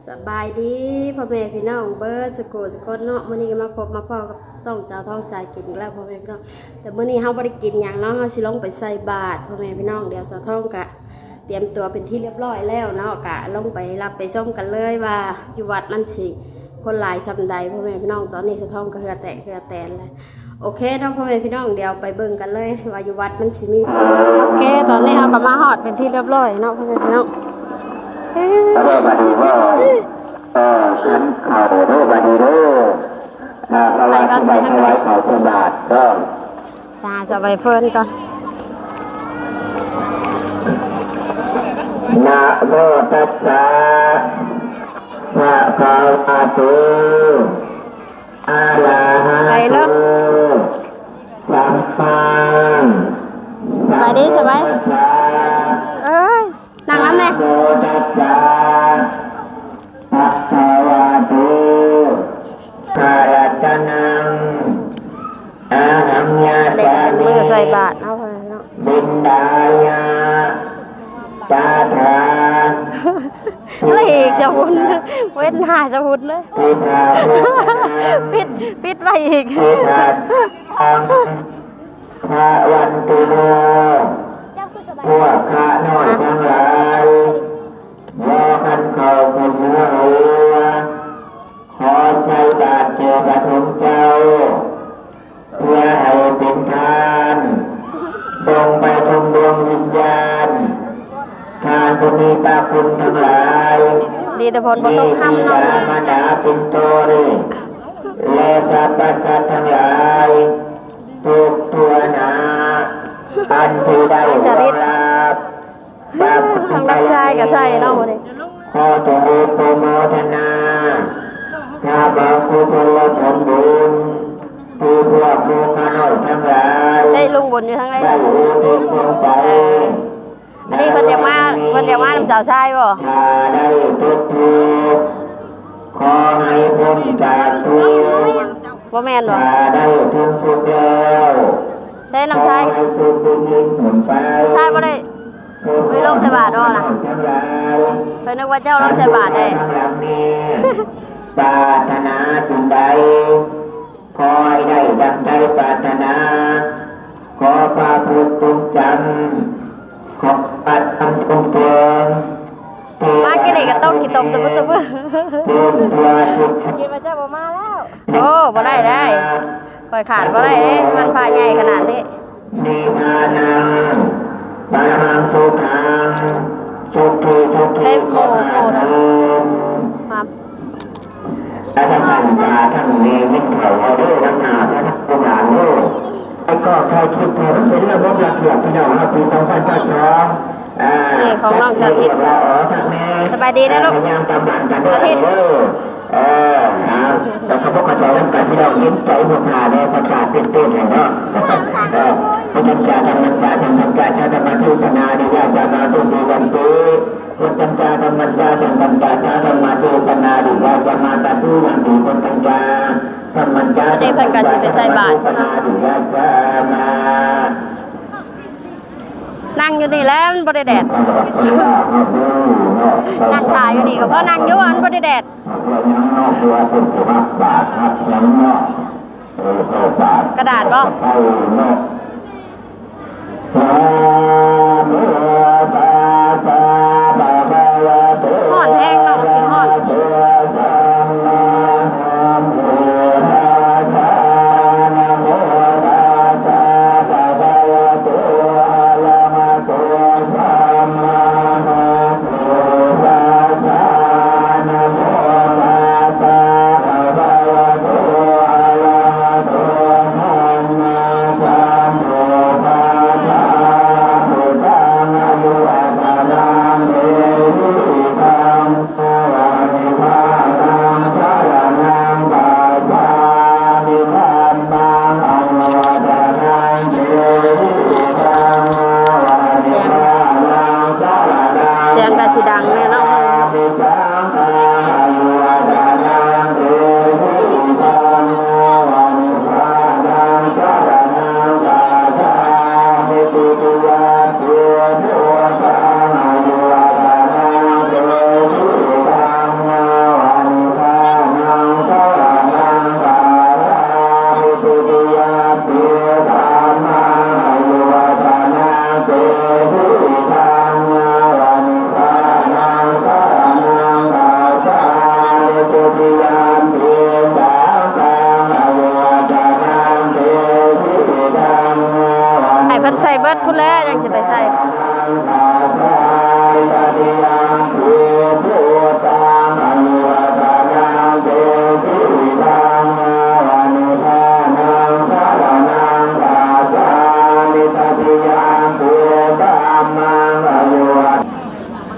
ສະບາຍດີພໍ່ແມ່ພີ່ນ້ອງເບິດສຸຂູສຸຄົນເນາະ, ມື້ນີ້ກໍມາພົບມາພໍ້ກັບຊ່ອງສາວທອງສາຍກິນອີກແລ້ວພໍ່ແມ່ພີ່ນ້ອງ. ແຕ່ມື້ນີ້ເຮົາບໍ່ໄດ້ກິນຫຍັງເນາະ, ເຮົາຊິລົງໄປໃສ່ບາດພໍ່ແມ່ພີ່ນ້ອງ. ດຽວສາວທອງກະຕຽມຕົວເປັນທີ່ລຽບຮ້ອຍແລ້ວເນາະ, ກະລົງໄປຮັບໄປຊົມກັນເລີຍວ່າຢູ່ວັດມັນຊິຄົນຫຼາຍສ່ຳໃດພໍ່ແມ່ພີ່ນ້ອງ. ຕອນນີ້ສາວທອງກໍເຫື່ອແຕກເຫື່ອແຕນແລ້ວ. ໂອເຄເນາະພໍ່ແມ່ພີ່ນ້ອງ, ດຽວໄປເບິ່ງກັນເລີຍວ່າຢູ່ວັດມັນຊິມີ. ໂອເຄ ຕອນນີ້ເຮົາກໍມາຮອດເປັນທີ່ລຽບຮ້ອຍເນາະພໍ່ແມ່ພີ່ນ້ອງ. ເອີ ເອີ ບາດນີ້ເນາະ ເອີ ຂັນເຂົ້າເດີ ບາດນີ້ເດີ. ອ່າ ເພາະວ່າຊິໄດ້ຖວາຍເຂົ້າໃສ່ບາດເດີ. ຕາສະໃບເຟີນກ່ອນ. ນະໂມຕັດສະ ພະຄະວະໂຕ ອະລະຫະໂຕ ໄປເລີຍ ສຳມາ ສະບາຍດີ ສະບາຍ ເອີຍ ນັ່ງນຳແດ່. ນະໂມຕັດສະ ພະຄະວະໂຕ ອະລະຫະໂຕ ອະຫັງຍາສະມິ ເຫຼັກເປັນມືໃສ່ບາດເນາະ ເນາະ ວິນດາຍະ ຕະຖາ ໄລ່ອີກຊະພຸ້ນ ເວັ້ນໜ້າຊະພຸ້ນເລີຍ ປິດ ປິດໄວ້ອີກ ພະວັນຕຸໂນ ພວກຂ້ານ້ອຍທັງຫຼາຍ ບໍ່ຄັນເຂົ້າຂຶ້ນເຮືອເຮືອ ຂໍໃສ່ບາດແກ່ພະສົງເຈົ້າ ເພື່ອໃຫ້ເປັນທານ ສົ່ງໄປເຖິງດວງວິນຍານ ທ່ານຜູ້ມີພະຄຸນທັງຫຼາຍ ດີແຕ່ຝົນບໍ່ຕົກຄ່ຳເນາະ ມີບິດາມານດາເປັນຕົ້ນ ແລະ ສັບພະສັດທັງຫຼາຍ ທຸກທົ່ວໜ້າ ອັນທີ່ໄດ້ລ່ວງລັບ ທາງນັກຊາຍກໍໃສ່ເນາະມື້ນີ້ ຂໍຈະອະນຸໂມທະນາ ຂ້າພະເຈົ້າຜູ້ເປັນຜູ້ຜົນບຸນ ທີ່ພວກໝູ່ຂ້ານ້ອຍທັງຫຼາຍ ໃສ່ລຸງບຸນຢູ່ທາງໃດ ໄດ້ອຸທິດລົງໄປ ອັນນີ້ເພິ່ນຢາກມາ ເພິ່ນຢາກມານຳສາວຊາຍບໍ່? ຖ້າໄດ້ຕົກທຸກ ຂໍໃຫ້ພົ້ນຈາກທຸກ ບໍ່ແມ່ນບໍ່? ຖ້າໄດ້ພົ້ນທຸກແລ້ວ ແທ້ນ້ອງຊາຍ ຂໍໃຫ້ສຸກດິ່ງຂຶ້ນໄປ ນ້ອງຊາຍບໍ່ໄດ້ ເອີຍ ລົງໃສ່ບາດບໍ່ນະ ຂ້ານ້ອຍທັງຫຼາຍ ຂ້ອຍນຶກວ່າເຈົ້າລົງໃສ່ບາດເດ້ ປາດຖະໜາສິ່ງໃດ ຂໍໃຫ້ໄດ້ດັ່ງໃຈປາດຖະໜາ ຂໍພະພຸດຈົ່ງຈຳ ຂໍພະທຳຈົ່ງເຕີມ ມາກິນນີ້ກໍຕົກຂີ້ຕົມຕະປຶດຕະປຶດ ຄິດວ່າເຈົ້າບໍ່ມາແລ້ວ ໂອ້ ບໍ່ໄດ້ໄດ໋ ຂ້ອຍຂາດບໍ່ໄດ້ເດ້ ວັນພະໃຫຍ່ຂະໜາດນີ້ ນິບພານັງ ປະລັງສຸຂັງ ສຸຂິ ສຸຂິ ໃຊ້ໂມໂມນະ ມາ ສາທຸ ທັງແມ່ຍິງເຖົ້າເຮົາເດີ ນຳໜ້າພະນັກງານເດີ ແລ້ວກໍຖ່າຍຄລິບໃຫ້ມັນເປັນລະບົບລະບຽບ ພີ່ນ້ອງເຮົາ ປີສອງພັນຊາວສອງ ອ່າ ນີ້ຂອງນ້ອງສາທິດ ສະບາຍດີນະລູກ ສາທິດ ເອີ ເອີ ເອົາ ແລ້ວກໍພວກເຂົາເຈົ້ານຳກັນ ພີ່ນ້ອງເຫັນໃຈພວກຂ້າແດ່ ພະເຈົ້າເປັນເທດໃຫ້ເນາະ ເອີ ພຸດທັງຈາ ທຳມັງຈາ ສັງຄັງຈາ ຊາທຳມະເທສະນາ ນິຍາຈາມາ ຕຸຕິຍັນຕິ ພຸດທັງຈາ ທຳມັງຈາ ສັງຄັງຈາ ຊາທຳມະເທສະນາ ນິຍາຈາມາ ຕະຕິຍັນຕິ ພຸດທັງຈາ ທຳມັງຈາ ເດ ເພິ່ນກໍຊິໄປໃສ່ບາດ ສັງຄັງຈາ ຊາທຳມະເທສະນາ ນິຍາຈາມາ ນັ່ງຢູ່ນີ້ແຫຼະ ມັນບໍ່ໄດ້ແດດ ນັ່ງຖ້າຢູ່ນີ້ກໍພໍນັ່ງຢູ່ ມັນບໍ່ໄດ້ແດດ ກະດາດບໍ່? ຮ້ອນແຮງເນາະ ມັນຊິຮ້ອນ. ສາທຸ ກັດພຸ້ນແຫຼະ ຈັ່ງຊິໄປໃສ່.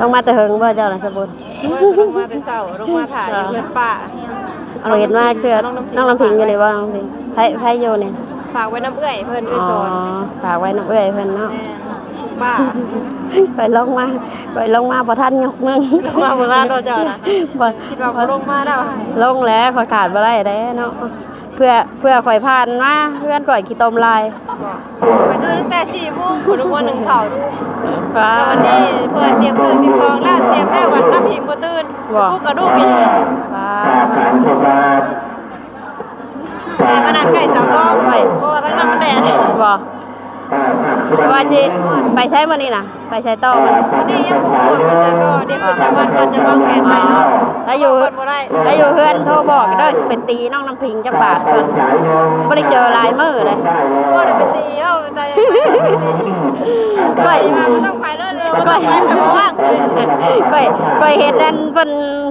ລົງມາແຕ່ເຫິງບໍ່ເຈົ້ານະ ສະບຸນ? ໂອ້ຍ ລົງມາແຕ່ເຊົ້າ ລົງມາຖ້າຢູ່ເຮືອນປ້າ. ເອົາ ເຫັນມາເທື່ອ. ນ້ອງນ້ຳ ນ້ອງນ້ຳພິງຢູ່ນີ້ບໍ່ ນ້ອງພິງ? ໃຜ ໃຜຢູ່ນີ້? ຝາກໄວ້ນຳເອື້ອຍເພິ່ນ ເອື້ອຍຊອນ. ອໍ ຝາກໄວ້ນຳເອື້ອຍເພິ່ນເນາະ. ແມ່ນ ປ້າ. ຂ້ອຍລົງມາ ຂ້ອຍລົງມາບໍ່ທັນຍົກມື. ລົງມາບໍ່ທັນເນາະເຈົ້ານະ. ບໍ່ ຄິດວ່າບໍ່ລົງມາແລ້ວ. ລົງແຫຼະ ຂ້ອຍຂາດບໍ່ໄດ້ເດ້ເນາະ. ເພື່ອ ເພື່ອຂ້ອຍຜ່ານມາ ເຮືອນຂ້ອຍຂີ້ຕົມຫຼາຍ. ຂ້ອຍຕື່ນຕັ້ງແຕ່ສີ່ໂມງ ຄົນລະມ່ວນໜຶ່ງເຂົ້າ. ແຕ່ວັນນີ້ເພິ່ນຕຽມເຄື່ອງຕຽມຂອງແລ້ວ ຕຽມແລ້ວ ວັນນ້ຳພິງບໍ່ຕື່ນ ບໍ່ ປຸກກະດຸກອີກ. ແຕ່ມານັ່ງໃກ້ສາວທອງ ເພາະວ່າທາງນັ້ນມັນແດດ. ບໍ່ ວ່າຊິໄປໃສມື້ນີ້ນະ? ໄປໃສຕໍ່ມັນ? ນີ້ຍັງບໍ່ຮູ້ວ່າໄປໃສຕໍ່ ດຽວເພິ່ນຈະມາກ່ອນ ຈະວາງແຜນໃໝ່ເນາະ. ຖ້າຢູ່ ບໍ່ໄດ້ ຖ້າຢູ່ເຮືອນໂທບອກເດີ ຊິໄປຕີນ້ອງນ້ຳພິງຈັກບາດກ່ອນ. ບໍ່ໄດ້ເຈີຫຼາຍມື້ເລີຍ. ບໍ່ໄດ້ໄປຕີເອົາ ແຕ່ຂ້ອຍ ຂ້ອຍ ຂ້ອຍ ຂ້ອຍເຫັນອັນເພິ່ນ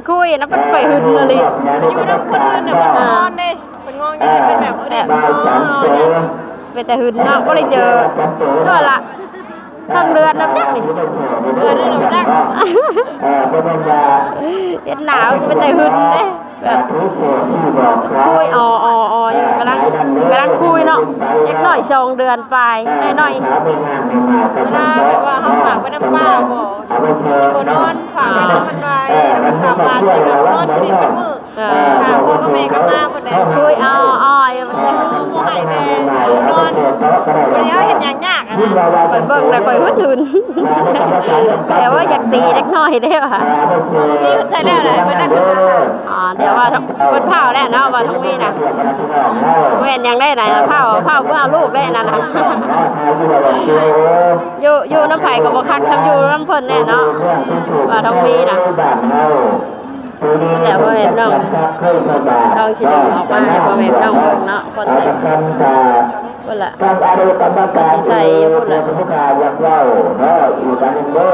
ຄຸຍນະ ເພິ່ນຂ້ອຍຫຶງອີ່ຫຼີ. ຢູ່ນຳຄົນອື່ນນະ ເພິ່ນນອນເດ້ ເພິ່ນງອງຢູ່ ເປັນແບບ ເປັນແບບ ເປັນຕາຫຶງເນາະ ບໍ່ໄດ້ເຈີ. ເອີ ລະ ເຄິ່ງເດືອນແລ້ວຈັກນີ້ ເດືອນໜຶ່ງແລ້ວຈັກ. ເອີ ເປັນຫຍັງວ່າ ເຮັດໜາວເປັນຕາຫຶງເດ້ ແບບຄຸຍ ອໍໆໆ ຢູ່ ກຳລັງ ກຳລັງຄຸຍເນາະ. ເດັກນ້ອຍສອງເດືອນປາຍ ນ້ອຍໆ. ເວລາແບບວ່າເຮົາຝາກໄວ້ນຳປ້າບໍ່ ຊິບໍ່ນອນ ຝາກໄວ້ນຳມັນໄວ້ ມັນສາມວັນ ແລ້ວກໍນອນສະໜິດເບິດມື້. ເອີ ຖ້າພໍ່ກັບແມ່ກັບມາພຸ້ນແຫຼະ ຄຸຍ ອໍໆ ຢູ່ ບໍ່ໃຫ້ແຕ່ນອນ ບໍ່ໄດ້ເຮັດຫຍັງຍາກອະນະ. ຂ້ອຍເບິ່ງແລ້ວຂ້ອຍຫຶງ ແປວ່າຢາກຕີເດັກນ້ອຍເດ້ວ່າ. ມີໃຊ້ແລ້ວແຫຼະ ເພິ່ນນັ່ງຂຶ້ນມາ. ອໍ ແຕ່ວ່າເພິ່ນພ້າວແລ້ວເນາະ ວ່າທອງມີນະ ແມ່ນຫຍັງໄດ້ນະ ພ້າວ ພ້າວເມືອລູກໄດ້ນັ້ນນະ. ຢູ່ ຢູ່ນຳໃຜກໍບໍ່ຄັກ ຊ່ຳຢູ່ນຳເພິ່ນແນ່ເນາະ ວ່າທອງມີນະ. ແລ້ວພໍ່ແມ່ພີ່ນ້ອງ ນ້ອງຊິດຶງອອກມາໃຫ້ພໍ່ແມ່ພີ່ນ້ອງເບິ່ງເນາະ ຄົນໃສ່ ພຸ້ນລະ ຄົນຊິໃສ່ຢູ່ພຸ້ນລະ. ຢາກເວົ້າເນາະ ອີກອັນໜຶ່ງເດີ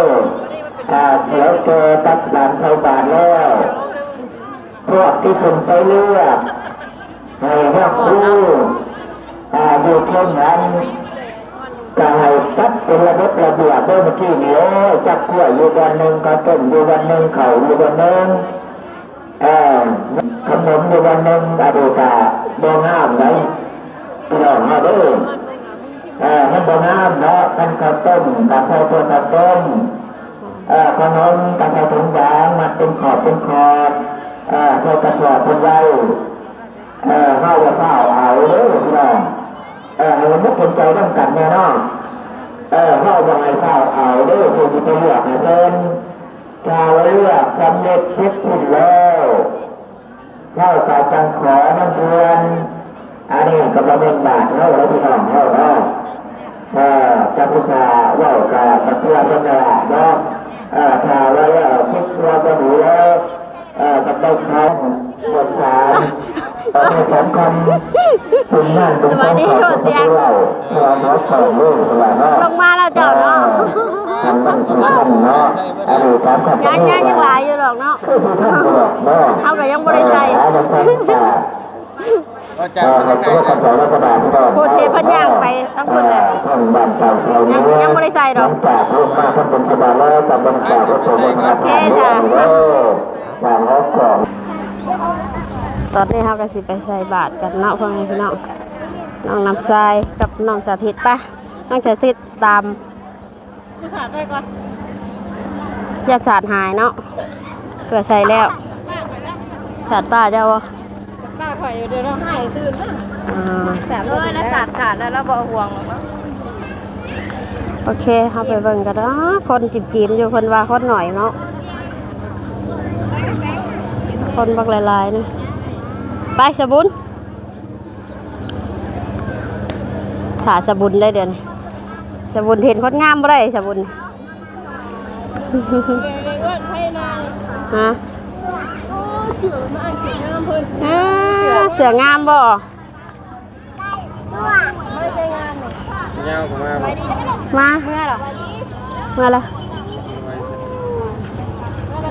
ຖ້າສຽວແກ່ຕັກບາດໃສ່ບາດແລ້ວ ພວກທີ່ຂຶ້ນໄປເລືອກໃຫ້ຮອບຄູ ອ່າ ຢູ່ເທິງນັ້ນ ກະໃຫ້ຈັດເປັນລະບົບລະບຽບເດີ. ເມື່ອກີ້ນີ້ ໂອ້ຍ ຈັກກ້ວຍຢູ່ບ່ອນໜຶ່ງ ເຂົ້າຕົ້ມຢູ່ບ່ອນໜຶ່ງ ເຂົ້າຢູ່ບ່ອນໜຶ່ງ ເອີ ຂະໜົມຢູ່ບ່ອນໜຶ່ງ ອັນນີ້ກະບໍ່ງາມໃດ໋ ພີ່ນ້ອງເຮົາເດີ. ເອີ ມັນບໍ່ງາມເນາະ ຄັນເຂົ້າຕົ້ມກະໃສ່ຖ້ວຍເຂົ້າຕົ້ມ ເອີ ຂະໜົມກະໃສ່ຖົງຢາງ ມັດເປັນຂອບເປັນຂອບ ເອີ ໃສ່ກະສອບເພິ່ນໄວ້. ເອີ ເຮົາຢ່າຟ້າວເອົາເດີພີ່ນ້ອງ ເອີ ໃຫ້ເຫັນອົກເຫັນໃຈນຳກັນແນ່ເນາະ. ເອີ ເຮົາບໍ່ໃຫ້ຟ້າວເອົາເດີ ຜູ້ທີ່ໄປເລືອກໃຫ້ເພິ່ນ ຖ້າວ່າເລືອກສຳເລັດເສັດສິ້ນແລ້ວ ເຮົາກໍຈັ່ງຂໍນຳເພິ່ນ. ອັນນີ້ກໍບໍ່ແມ່ນບາດເຮົາເດີພີ່ນ້ອງເຮົາເນາະ ເອີ ຈະຜູ້ຂ້າເວົ້າກໍ ກໍເຕືອນເພິ່ນນັ້ນລະເນາະ. ເອີ ຖ້າວ່າແລ້ວຄິດວ່າບໍ່ດີແລ້ວ ເອີ ຈະໄປເຂົ້າບົດສານ ເອີ ສຳຄັນ ສະບາຍດີ ເວົ້າຕຽງ ລົງມາແລ້ວເຈົ້າເນາະ. ຍັງ ຍັງ ຍັງຫຼາຍຢູ່ດອກເນາະ ເຮົາກໍຍັງບໍ່ໄດ້ໃສ່. ເອີ ເອີ ເພິ່ນເຮັດເພິ່ນຍ່າງໄປທາງພຸ້ນແຫຼະ ຍັງ ຍັງບໍ່ໄດ້ໃສ່ດອກ. ໂອເຄຈ້າ ຕອນນີ້ເຮົາກໍຊິໄປໃສ່ບາດກັນເນາະ ພໍ່ແມ່ພີ່ນ້ອງ. ນ້ອງນ້ຳຊາຍກັບນ້ອງສາທິດ ໄປ ນ້ອງສາທິດຕາມ ສາດໄປກ່ອນ ຢ້ານສາດຫາຍເນາະ ເພື່ອໃສ່ແລ້ວ. ສາດປ້າເຈົ້າບໍ່? ສາດປ້າຂ້ອຍຢູ່ ດຽວລາວຫາຍຕື່ນນະ. ອ່າ ສາດ ເອີ ລະສາດຂາດແລ້ວ ລາວບໍ່ຫ່ວງດອກເນາະ. ໂອເຄ ເຮົາໄປເບິ່ງກັນເນາະ. ຄົນຈິມໆຢູ່ ເພິ່ນວ່າຄົນໜ້ອຍເນາະ ຄົນບັກຫຼາຍໆນະ. ໄປ ສະບຸນ ຖ້າສະບຸນໄດ້ ດຽວນີ້ ສະບຸນເຫັນຄົນງາມບໍ່ໄດ້ ສະບຸນ. ຮະ ເສືອງາມບໍ່? ຍາວກວ່າມາບໍ່? ມາ ເມືອລະ ເມືອລະ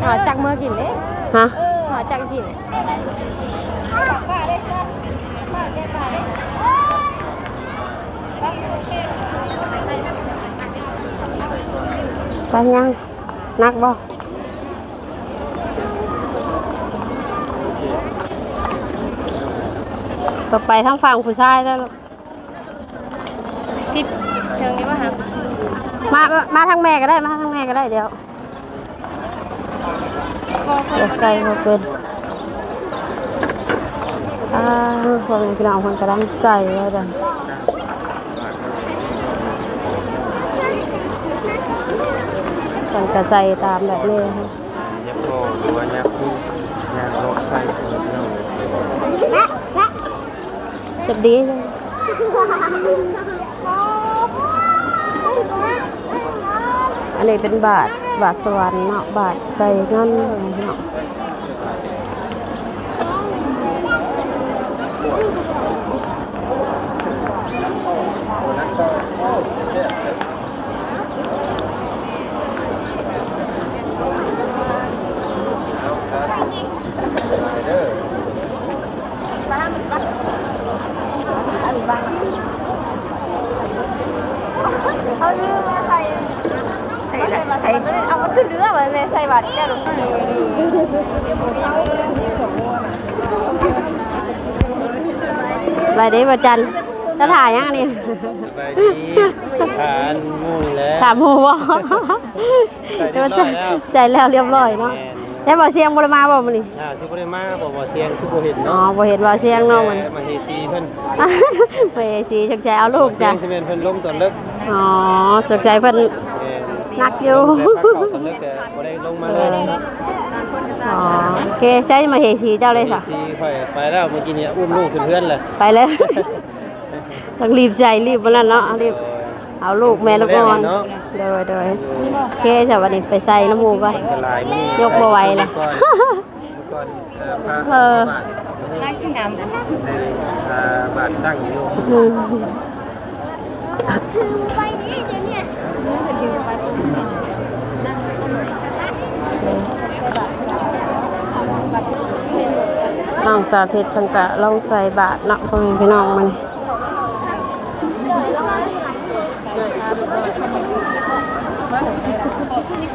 ຫາຈັກເມືອກິນເດ້ ຮະ ຫາຈັກກິນ ໄປຍັງ ໜັກບໍ່? ຕ້ອງໄປທາງຝັ່ງຜູ້ຊາຍແລ້ວ ຕິດເທິງນີ້ບໍ່ຫາ ມາ ມາ ມາທາງແມ່ກໍໄດ້ ມາທາງແມ່ກໍໄດ້ ດຽວ ບໍ່ ບໍ່ ດຽວໃສ່ບໍ່ເປັນ ອ່າ ພໍ່ແມ່ພີ່ນ້ອງເພິ່ນກຳລັງໃສ່ແລ້ວເດີ ເພິ່ນກໍໃສ່ຕາມແບບນີ້ ຍັບພໍ ຫຼືວ່າຍັບຄື ຍ່າງເລາະໃສ່ ເພິ່ນເອົາ ເຮັດດີ ອັນນີ້ເປັນບາດ ບາດສະຫວັນເນາະ ບາດໃສ່ເງິນເນາະ ເອົາລືມມາໃສ່ ໃສ່ ໃສ່ ເອົາມັນຂຶ້ນເຮືອໄວ້ແມ່ ໃສ່ບາດແກ້ວ ໄວ້ເດ້ ບໍ່ຈັນ ຈະຖ້າຫຍັງອັນນີ້? ສະບາຍດີ ຖ້າອັນໝູ່ນີ້ແຫຼະ ຖ້າໝູ່ບໍ່? ໃສ່ຮຽບຮ້ອຍແລ້ວ ໃສ່ແລ້ວຮຽບຮ້ອຍເນາະ ແມ່ນ ແລ້ວບ່າວຊຽງບໍ່ໄດ້ມາບໍ່ມື້ນີ້? ອ່າ ຊິບໍ່ໄດ້ມາບໍ່ ບ່າວຊຽງຄືບໍ່ເຫັນເນາະ ອໍ ບໍ່ເຫັນບ່າວຊຽງເນາະ ມາເຮຊີເພິ່ນ ມາເຮຊີ ສົງໄສເອົາລູກ ບ່າວຊຽງ ຈ້ະ ຊິແມ່ນເພິ່ນລົງຕອນເລິກ ອໍ ສົງໄສເພິ່ນ ແມ່ນ ໜັກຢູ່ ລົງແຕ່ພາກເຂົ້າຕອນເລິກ ແຕ່ບໍ່ໄດ້ລົງມາເລີຍ ອໍ ໂອເຄ ໃຊ້ມາເຮຊີເຈົ້າເລີຍ ມາເຮຊີຂ້ອຍໄປແລ້ວ ມື້ກີ້ນີ້ອຸ້ມລູກຂຶ້ນເຮືອນແລ້ວ ໄປແລ້ວ ຕ້ອງລີບໃສ່ ລີບບໍ່ນັ້ນເນາະ ລີບ ໂດຍ ເອົາລູກແມ່ລູກອ່ອນ ໂດຍ ໂດຍ ໂອເຄ ສະບາຍດີ ໄປໃສ່ນຳໝູ່ກ່ອນ ຄົນກໍຫຼາຍມື້ນີ້ ຍົກບໍ່ໄຫວແລ້ວ ກ່ອນ ກ່ອນ ເອີ ພາ ເອີ ບາດ ນັ່ງກິນນ້ຳ ໃສ່ ອ່າ ບາດຕັ້ງຢູ່ ອືມ ນ້ອງສາທິດເພິ່ນກະລົງໃສ່ບາດເນາະ ພໍ່ແມ່ພີ່ນ້ອງ ມື້ນີ້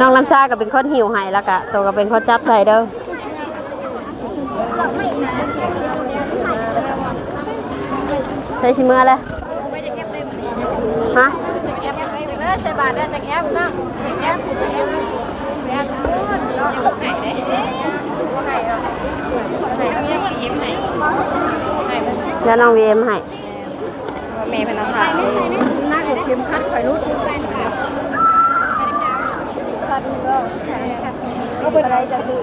ນ້ອງນ້ຳຊາກໍເປັນຄົນຫິ້ວໃຫ້ ແລ້ວກະໂຕກໍເປັນຄົນຈັບໃສ່ເດີ ໃສ່ຊິເມືອແລ້ວ ຮະ ໃສ່ບາດແລ້ວຈັກແອບເນາະ ແລ້ວນ້ອງບີເອັມໃຫ້ ແມ່ເພິ່ນເອົາຜ້າ ໜັກກວ່າເຂັມຂັດຂ້ອຍຫຼຸດ ເອົາໄປໄດ້ ຈະຊື້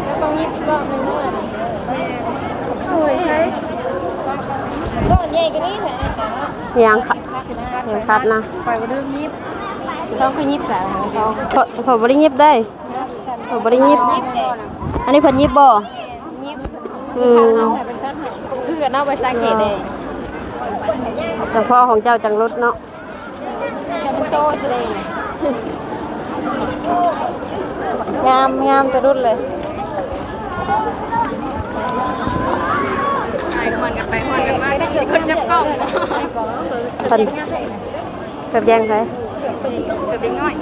ແລ້ວຕ້ອງຍິບອີກຮອບໜຶ່ງເດີ ໂອ້ຍ ໃສ່ ກ້ອນໃຫຍ່ກວ່ານີ້ແທ້ ອີຫຍັງ ເຂັມຂັດນະ ຂ້ອຍບໍ່ລືມຍິບ ຕ້ອງຄືຍິບຊະ ຂ້ອຍ ຂ້ອຍບໍ່ໄດ້ຍິບເດ້ ຂ້ອຍບໍ່ໄດ້ຍິບ ຍິບແທ້ ອັນນີ້ເພິ່ນຍິບບໍ່? ຍິບ ອືມ ຄືກັນເນາະ ໄປສັງເກດເດ້ ແຕ່ພໍ່ຂອງເຈົ້າຈັ່ງຫຼຸດເນາະ ຈະເປັນໂຊຊິເດ້ ງາມ ງາມແຕ່ລຸດເລີຍ ໄປມ່ວນກັນໄປມ່ວນກັນມາ ຄົນຈັບກ້ອງ ເພິ່ນ ເກີບແຍ່ງໃຜ? ເກີບເດັກນ້ອຍ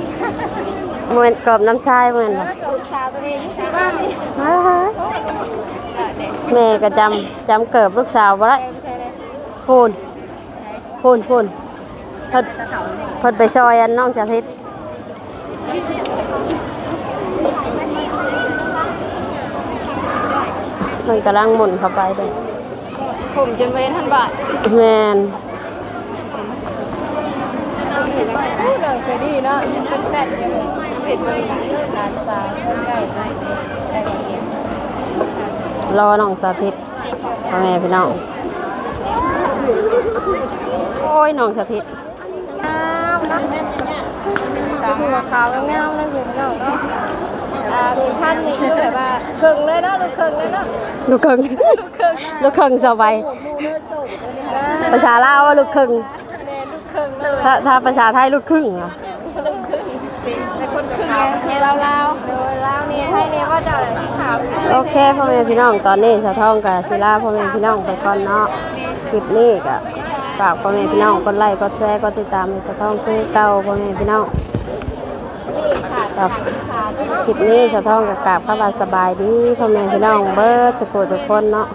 ບໍ່ແມ່ນກອບນ້ຳຊາຍ ບໍ່ແມ່ນບໍ່? ເອີ ເກີບລູກສາວຕົວເອງ ຢູ່ບ້ານນີ້ ອ້າຍ ແມ່ກໍຈຳ ຈຳເກີບລູກສາວບໍ່ໄດ້ ເອີ ບໍ່ໃຊ່ເດ້ ພຸ້ນ ພຸ້ນ ພຸ້ນ ເພິ່ນ ເພິ່ນໄປຊ່ອຍອັນນ້ອງສາທິດ ເພິ່ນກຳລັງໝູນເຂົ້າໄປເດ້ ຜົມຈົນບໍ່ເຫັນຮອດບາດ ແມ່ນ ເລື່ອງສະດີເນາະ ຍັງເປັນແຟດຢູ່ ເຫັນເບິ່ງຫຼານສາວໃກ້ໆ ລໍນ້ອງສາທິດ ພໍ່ແມ່ພີ່ນ້ອງ ໂອ້ຍ ນ້ອງສາທິດ ງາມເນາະ ສາວງາມເນາະ ພີ່ນ້ອງເນາະ ອ່າ ມີພັນນີ້ຄືແບບວ່າເຄິ່ງເລີຍເນາະ ລູກເຄິ່ງເລີຍເນາະ ລູກເຄິ່ງ ລູກເຄິ່ງ ລູກເຄິ່ງສາວໃບ ພາສາລາວວ່າລູກເຄິ່ງ ແມ່ນ ລູກເຄິ່ງເລີຍ ຖ້າ ຖ້າພາສາໄທລູກຄຶ່ງຫວາ? ຄືລາວໆ ໂດຍ ລາວແດ່ ໄທແດ່ ວ່າເຈົ້າແຫຼະ ໂອເຄ ພໍ່ແມ່ພີ່ນ້ອງ ຕອນນີ້ສາວທອງກໍຊິລາພໍ່ແມ່ພີ່ນ້ອງໄປກ່ອນເນາະ. ຄລິບນີ້ກໍຝາກພໍ່ແມ່ພີ່ນ້ອງກົດໄລ ກົດແຊ ກົດຕິດຕາມໃຫ້ສາວທອງຄືເກົ່າ ພໍ່ແມ່ພີ່ນ້ອງ. ກັບຄລິບນີ້ສາວທອງກໍກາບຄຳວ່າສະບາຍດີ ພໍ່ແມ່ພີ່ນ້ອງເບິດສຸຂູທຸກຄົນເນາະ.